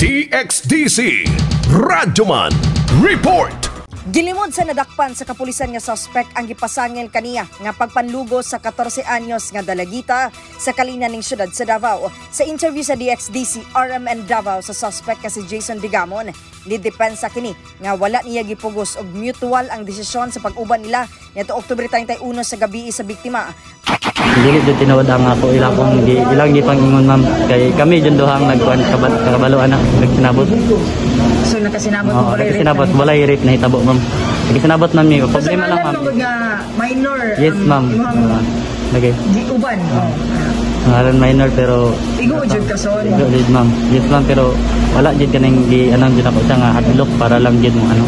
DXDC Radyoman Report. Gilimod sa nadakpan sa kapulisan nga suspect ang gipasangil kaniya nga pagpanlugo sa 14 anyos nga dalagita sa Kalinan ning syudad sa Davao. Sa interview sa DXDC RMN Davao sa suspect nga si Jason Digamon, ni depensa kini nga wala niya gipugos og mutual ang desisyon sa pag-uban nila nito Oktubre 31 sa gabi sa biktima. Dili jud tinuod ang ako ila kong gi, ilang gipang-ingon, ma'am, kay kami jud duhang nagkuan kabalo ana nagsinabot. So nakasinabot Oo, mo walay rape nagsinabot, na walay rape na hitabo, ma'am. Nagsinabot man mi, So, sa problema lang, ngalan ma'am. mo nga minor Yes, ang ma'am. imong Lagi. Giuban. Oh. Ngalan minor pero Igo jud ka son. Igo jud, ma'am. Yes, ma'am, pero wala jud kaning gi anong jud ako siya nga hadlok para lang jud mo ano.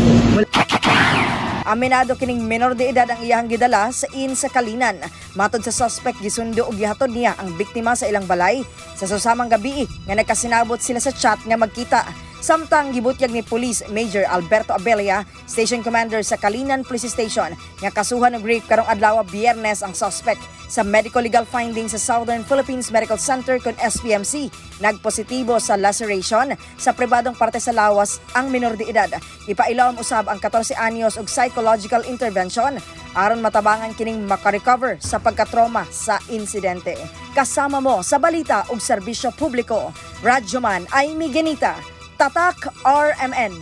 Aminado kining menor de edad ang iyahang gidala sa in sa Kalinan. Matod sa suspect, gisundo og gihatod niya ang biktima sa ilang balay sa susamang gabi nga nagkasinabot sila sa chat nga magkita. Samtang gibutyag ni Police Major Alberto Abelia, Station Commander sa Kalinan Police Station, nga kasuhan og rape karong adlaw Biyernes ang suspect. Sa medical legal findings sa Southern Philippines Medical Center kon SPMC, nagpositibo sa laceration sa pribadong parte sa lawas ang minor de edad. Ipailawom usab ang 14 anyos og psychological intervention aron matabangan kining makarecover sa pagkatroma sa insidente. Kasama mo sa balita ug serbisyo publiko, Radyoman Amy Genita, Tatak RMN.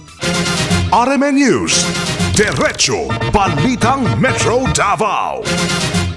RMN News. Diretso Balitang Metro Davao.